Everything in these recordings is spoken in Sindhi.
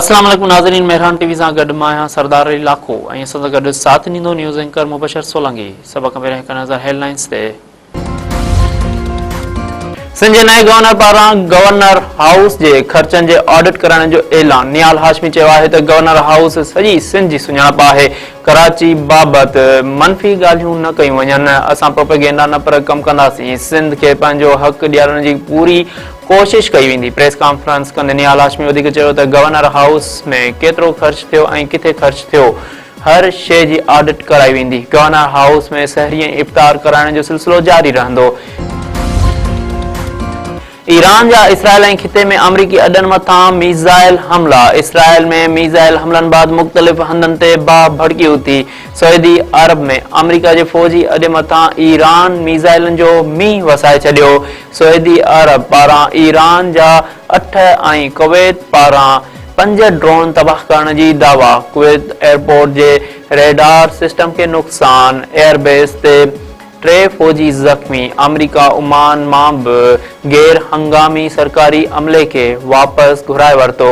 السلام عليڪم ناظرين مهراڻ ٽي وي سان گڏ مان آهيان سردار علي لاکو ۽ اسان سان گڏ ساٿ ڏيندو نيوز اينڪر مبشر سولنگي سڀ کان پهريان هڪ نظر هيڊ لائنز تي سنڌ جي نئين گورنر پاران گورنر هائوس جي خرچن جي آڊٽ ڪرائڻ جو اعلان، نهال هاشمي چيو آهي ته گورنر هائوس سڄي سنڌ جي سڃاڻپ آهي، ڪراچي بابت منفي ڳالهيون نه ڪيون وڃن، اسان پروپيگينڊا نه پر ڪم ڪنداسين، سنڌ کي پنهنجو حق ڏيارڻ جي پوري ڪوشش ڪئي ويندي. پريس ڪانفرنس ڪندي نهال هاشمي وڌيڪ چيو ته گورنر هائوس ۾ ڪيترو خرچ ٿيو ۽ ڪٿي خرچ ٿيو، هر شيء جي آڊٽ ڪرائي ويندي، گورنر هائوس ۾ سحري ۽ افطار ڪرائڻ جو سلسلو جاري رهندو. ايران جا اسرائيل ۽ خطي ۾ آمريڪي اڏن مٿان ميزائل حملا، اسرائيل ۾ ميزائل حملن بعد مختلف هنڌن تي باهه ڀڙڪي اٿي، سعودي عرب ۾ آمريڪا جي فوجي اڏي مٿان ايران ميزائلن جو مينهن وسائي ڇڏيو، سعودي عرب پاران ايران جا اٺ ۽ ڪويت پاران پنج ڊرون تباهه ڪرڻ جي دعويٰ، ڪويت ايئرپورٽ جي ريڊار سسٽم کي نقصان، ايئر بيس تي ٽي فوجي زخمي، آمريڪا عمان مان به غير هنگامي سرڪاري عملي کي واپس گهرائي ورتو.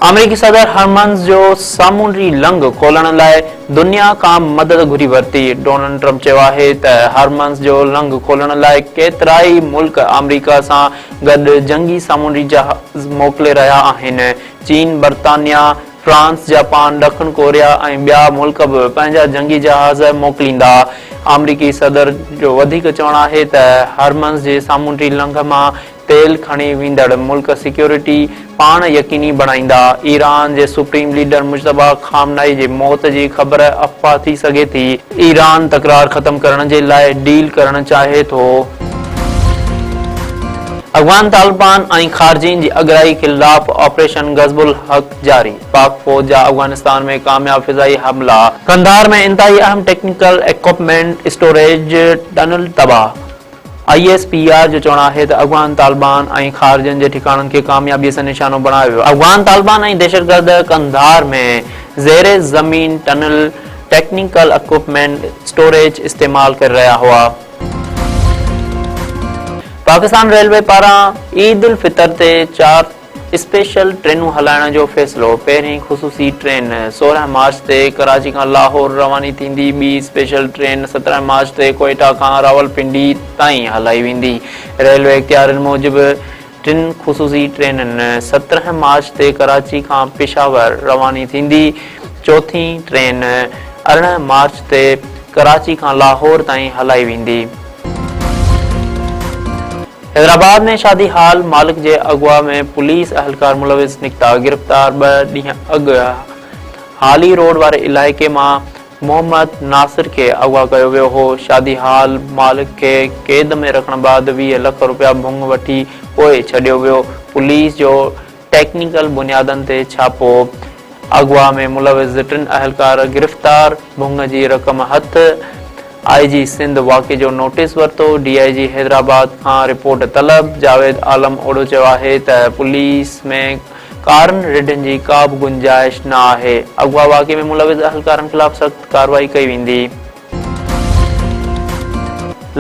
آمريڪي صدر هرمنز جو سامونڊي لنگهه کولڻ لاء دنيا کان مدد گهري ورتي. ڊونلڊ ٽرمپ چيو آهي ته هرمنز جو لنگهه کولڻ لاء ڪيترائي ملڪ آمريڪا سان گڏ جنگي سامونڊي جهاز موڪلي رهيا آهن. چين، برطانيا، فرانس، جاپان، ڏکڻ ڪوريا ۽ ٻيا ملڪ به پنهنجا جنگي جهاز موڪليندا. آمريڪي صدر جو وڌيڪ چوڻ آهي ته هرمنز جي سامونڊي لنگهه مان تيل کڻي ويندڙ ملڪ سيڪيورٽي پاڻ يقيني بڻائيندا. ايران جي سپريم ليڊر مجتبيٰ خامنائي جي موت جي خبر افواهه ٿي سگهي ٿي. ايران تڪرار ختم ڪرڻ جي لاء ڊيل ڪرڻ چاهي ٿو. افغان طالبان ۽ خارجين جي اڳرائي خلاف آپريشن غضب الحق جاري، پاڪ فوج جا افغانستان ۾ ڪامياب فضائي حملا. قنڌار ۾ انتهائي اهم ٽيڪنيڪل ايڪوپمينٽ اسٽوريج ٽنل تباهه. I S P R جو چوڻ آهي ته افغان طالبان ۽ خارجين جي ٺڪاڻن کي ڪاميابي سان نشانو بڻايو ويو. افغان طالبان ۽ دهشتگرد قنڌار ۾ زير زمين ٽنل ٽيڪنيڪل اڪوپمينٽ اسٽوريج استعمال ڪري رهيا هئا. پاڪستان ريلوي پاران عيد الفطر تي چار اسپيشل ٽرينون هلائڻ جو فيصلو، پهرين خصوصي ٽرين 16 مارچ تي ڪراچي کان لاهور رواني ٿيندي، ٻي اسپيشل ٽرين 17 مارچ تي ڪوئيٽا کان راولپنڊي تائين هلائي ويندي. ريلوي اختيارين موجب ٽن خصوصي ٽرينن 17 مارچ تي ڪراچي کان پشاور رواني ٿيندي، چوٿين ٽرين 18 مارچ تي ڪراچي کان لاهور تائين هلائي ويندي. حيدرآباد ۾ شادي هال مالڪ جي اغوا ۾ پوليس اهلڪار ملوث نڪتا، گرفتار ٻه ڏينهن اڳ هالي روڊ واري علائقي مان محمد ناصر کي اغوا ڪيو ويو هو، شادي هال مالڪ کي قيد ۾ رکڻ بعد 20 لک رپيا ڀنگ وٺي پوء ڇڏيو ويو، پوليس جو ٽيڪنيڪل بنيادن تي ڇاپو، اغوا ۾ ملوث ٽن اهلڪار گرفتار، ڀنگ جي رقم هٿ، آء جي سنڌ واقعي جو نوٽيس ورتو، ڊي I جي حيدرآباد کان رپورٽ طلب، جاويد عالم اوڍو چيو آهي ته پوليس ۾ ڪارن رڍن جي ڪا به گنجائش نه آهي، اغوا واقعي ۾ ملوث اهلڪارن خلاف سخت ڪارروائي ڪئي ويندي.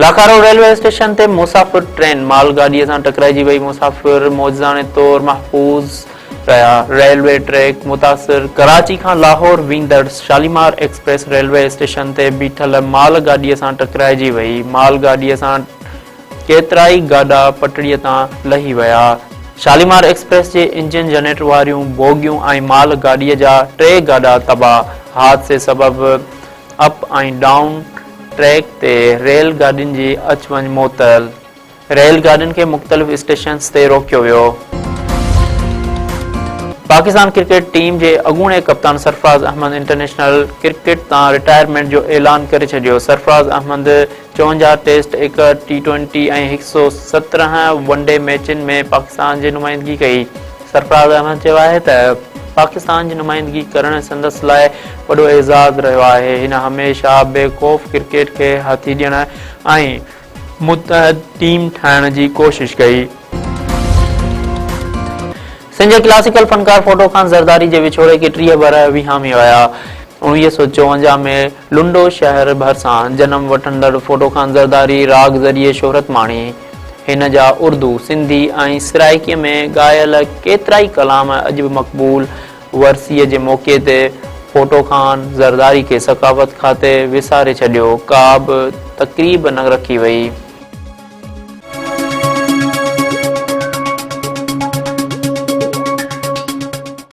لاکارو ريلوي اسٽيشن تي مسافر ٽرين مال گاڏي سان ٽڪرائجي وئي، مسافر معجزاڻي طور محفوظ رهيا، ريلوي ٽريڪ متاثر، ڪراچي کان لاهور ويندڙ شاليمار ايڪسپريس ريلوي اسٽيشن تي بيٺل مال گاڏي سان ٽڪرائجي وئي، مال گاڏي سان ڪيترائي گاڏا پٽڙي تان لهي ويا، شاليمار ايڪسپريس جي انجن جنريٽر واريون بوگيون ۽ مال گاڏي جا ٽي گاڏا تباهه، حادثي سبب اپ ۽ ڊائون ٽريڪ تي ريل گاڏين جي اچ وڃ معطل، ريل گاڏين کي مختلف اسٽيشنز تي روڪيو ويو. پاڪستان ڪرڪيٽ ٽيم جي اڳوڻي ڪپتان سرفراز احمد انٽرنيشنل ڪرڪيٽ تان رٽائرمينٽ جو اعلان ڪري ڇڏيو. سرفراز احمد 54 ٽيسٽ، هڪ ٽي ٽوئنٽي ۽ 117 ون ڊي ميچن ۾ پاڪستان جي نمائندگي ڪئي. سرفراز احمد چيو آهي ته پاڪستان جي نمائندگي ڪرڻ سندس لاء وڏو اعزاز رهيو آهي، هن هميشه بي خوف ڪرڪيٽ کي هٿي ڏيڻ ۽ متحد ٽيم ٺاهڻ جي ڪوشش ڪئي. سنڌ جي ڪلاسيڪل فنڪار ڦوٽو خان زرداري جي وڇوڙي کي 30 ورهه وهامي ويا. 1954 ۾ لنڊو شهر ڀرسان جنم وٺندڙ ڦوٽو خان زرداري راڳ ذريعي شهرت ماڻي. هن جا اردو، سنڌي ۽ سرائيڪيء ۾ ڳايل ڪيترائي ڪلام اڄ به مقبول. ورسيء جي موقعي تي ڦوٽو خان زرداري کي ثقافت کاتي وساري ڇڏيو، ڪا به تقريب نه رکي وئي.